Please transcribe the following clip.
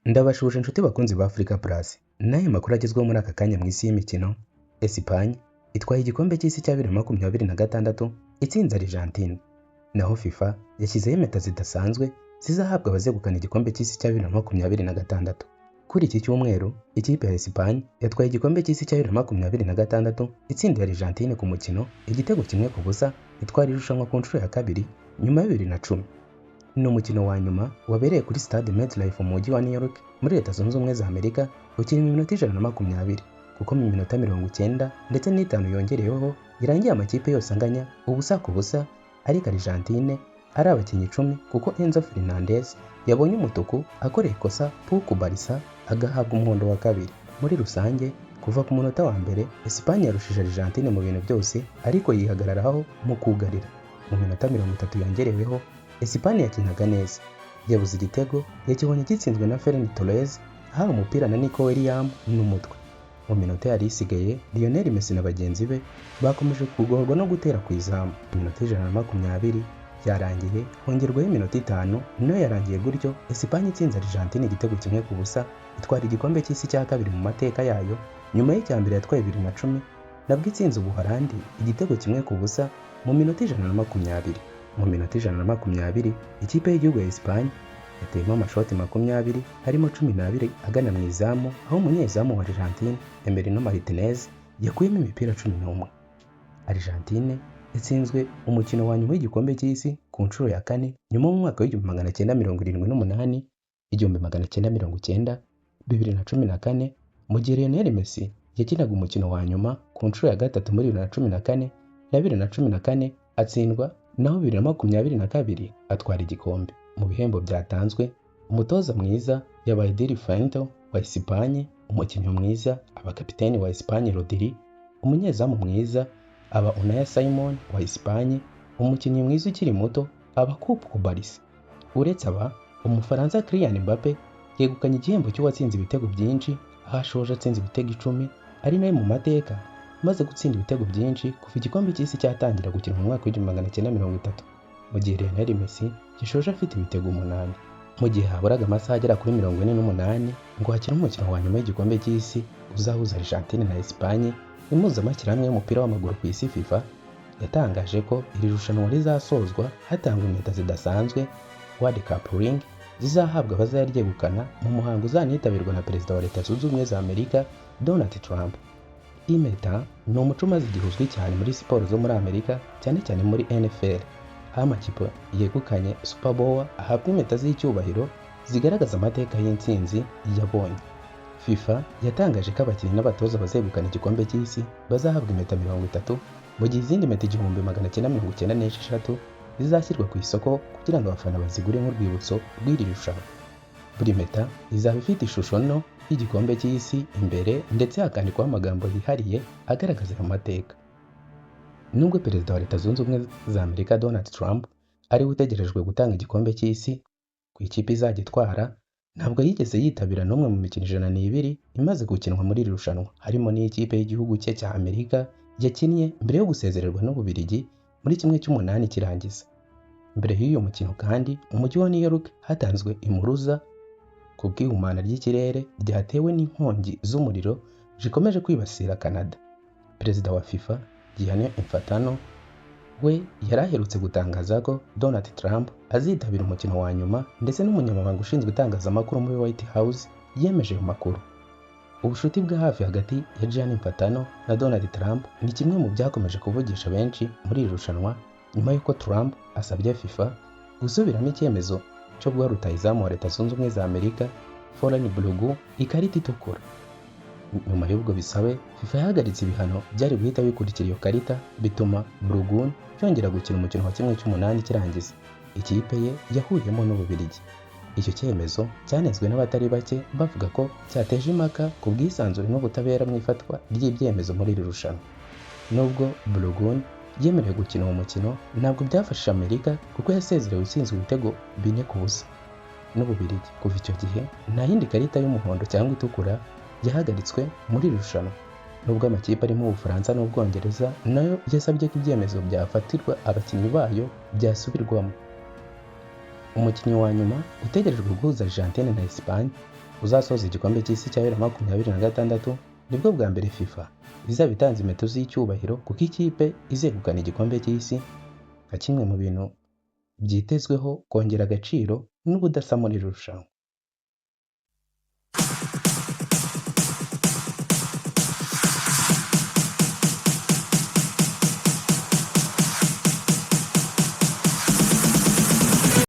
Ndabasuhuje inshuti bakunzi ba Africa Plus. N'aya makuru agezweho muri aka kanya mu isi y'imikino. Espagne itwaye igikombe cy'isi cya 2026 itsinze Argentine. Naho FIFA yashyizeho impeta zidasanzwe zizahabwa abazegukana igikombe cy'isi cya 2026. Kuri iki cyumweru, ikipe ya Espagne yatwaye igikombe cy'isi cya 2026 itsindiye Argentine ku mukino igitego 1-0, itwara irushanwa ku nshuro ya kabiri nyuma ya 2010. Ni umukino wa nyuma wabereye kuri stade MetLife mu mujyi wa New York muri Leta Zunze Ubumwe za Amerika, ukinwa iminota 120, kuko mu minota 95 yongereweho irangiye amakipe yose anganya 0-0, ariko Argentine ari abakinnyi 10 kuko Enzo Fernandez yabonye umutuku akoreye ikosa Pau Cubarsi agahabwa umuhondo wa kabiri. Muri rusange, kuva ku munota wa mbere Espagne yarushije Argentine mu bintu byose, ariko yihagararaho mu kugarira. Mu minota 30 yongereweho Espagne yakinaga neza, yabuze igitego, yakibonye gitsinzwe na Ferran Torres ahawe umupira na Nico Williams n'umutwe. Mu minota yari isigaye, Lionel Messi na bagenzi be bakomeje kugorwa no gutera ku izamu. Mu minota 120 yarangiye hongerwaho iminota 5, nayo yarangiye gutyo Espagne itsinze Argentine igitego 1-0, itwara igikombe cy'isi cya kabiri mu mateka yayo nyuma y'icya mbere yatwaye 2010, nabwo itsinze Ubuholandi igitego 1-0 mu minota 120. Mu minota 120 ikipe y'igihugu ya Espagne yateyemo amashoti 20, harimo 12 agana mu izamu, aho umunyezamu wa Argentine Emiliano Martinez yakuyemo imipira 11. Argentine yatsinzwe umukino wa nyuma w'igikombe cy'isi ku nshuro ya kane nyuma mu mwaka wa 1978, 1990, 2014, mu gihe Lionel Messi yakinaga umukino wa nyuma ku nshuro ya gatatu muri 2014 na 2014 atsindwa, naho 2022 atwara igikombe. Mu bihembo byatanzwe, umutoza mwiza yabaye De La Fuente wa Espagne, umukinnyi mwiza aba kapiteni wa Espagne Rodri, umunyezamu mwiza aba Unai Simon wa Espagne, umukinnyi mwiza ukiri muto aba Pau Cubarsi. Uretse aba, Umufaransa Kylian Mbappe yegukanye igihembo cy'uwatsinze ibitego byinshi, aho ashoje atsinze ibitego 10, ari nawe mu mateka amaze gutsinda ibitego byinshi kuva igikombe cy'isi cyatangira gukinwa mu mwaka wa 1930, mu gihe Lionel Messi gishoje afite ibitego 8. Mu gihe haburaga amasaha agera kuri 48 ngo hakinwe umukino wa nyuma w'igikombe cy'isi uzahuza Argentine na Espagne, impuzamashyirahamwe y'umupira w'amaguru ku isi FIFA yatangaje ko iri rushanwa rizasozwa hatangwa impeta zidasanzwe, World Cup Ring, zizahabwa abazaryegukana mu muhango uzanitabirwa na Perezida wa Leta Zunze Ubumwe za Amerika Donald Trump. Impeta ni umuco umaze igihe uzwi cyane muri siporo zo muri Amerika, cyane cyane muri NFL, aho amakipe yegukanye Super Bowl ahabwa impeta z'icyubahiro zigaragaza amateka y'intsinzi yabonye. FIFA yatangaje ko abakinnyi n'abatoza bazegukana igikombe cy'isi bazahabwa impeta 30, mu gihe izindi mpeta 1996 zizashyirwa ku isoko kugira ngo abafana bazigure nk'urwibutso rw'iri rushanwa. Buri mpeta izaba ifite ishusho nto y'igikombe cy'isi imbere, ndetse hakandikwaho amagambo yihariye agaragaza ayo mateka. Nubwo Perezida wa Leta Zunze Ubumwe za Amerika Donald Trump ariwe utegerejwe gutanga igikombe cy'isi ku ikipe izajya itwara, ntabwo yigeze yitabira n'umwe mu mikino 102 imaze gukinwa muri iri rushanwa, harimo n'ikipe y'igihugu cye cya Amerika yakinnye mbere yo gusezererwa n'Ububiligi muri 1/8 kirangiza. Mbere y'uyu mukino kandi, mu mujyi wa New York hatanzwe impuruza ku bw'ihumana ry'ikirere ryatewe n'inkongi z'umuriro zikomeje kwibasira Canada. Perezida wa FIFA Gianni Infantino we yari aherutse gutangaza ko Donald Trump azitabira umukino wa nyuma, ndetse n'umunyamabanga ushinzwe itangazamakuru muri White House yemeje ayo makuru. Ubucuti bwa hafi hagati ya Gianni Infantino na Donald Trump ni kimwe mu byakomeje kuvugisha benshi muri iri rushanwa, nyuma y'uko Trump asabye FIFA gusubiramo icyemezo cyo guha rutahizamu wa Leta Zunze Ubumwe za Amerika Folarin Balogun ikarita itukura. Nyuma y'ubwo bisabe, FIFA yahagaritse ibihano byari guhita bikurikira iyo karita, bituma Balogun yongera gukina umukino wa 1/8 kirangiza ikipe ye yahuriyemo n'Ububiligi. Icyo cyemezo cyanenzwe n'abatari bake, bavuga ko cyateje impaka ku bwisanzure n'ubutabera mu ifatwa ry'ibyemezo muri iri rushanwa. Nubwo Balogun yemerewe gukina uwo mukino, ntabwo byafashije Amerika kuko yasezerewe itsinzwe ibitego 4-0 n'Ububiligi. Kuva icyo gihe nta yindi karita y'umuhondo cyangwa itukura yahagaritswe muri iri rushanwa, nubwo amakipe arimo Ubufaransa n'Ubwongereza nayo yasabye ko ibyemezo byafatirwa abakinnyi bayo byasubirwamo. Umukinnyi wa nyuma utegerejwe guhuza Argentine na Espagne uzasoza igikombe cy'isi cya 2026, nibwo bwa mbere FIFA izaba itanze impeta z'icyubahiro kuko ikipe izegukana igikombe cy'isi, nka kimwe mu bintu byitezweho kongera agaciro n'ubudasa muri iri rushanwa.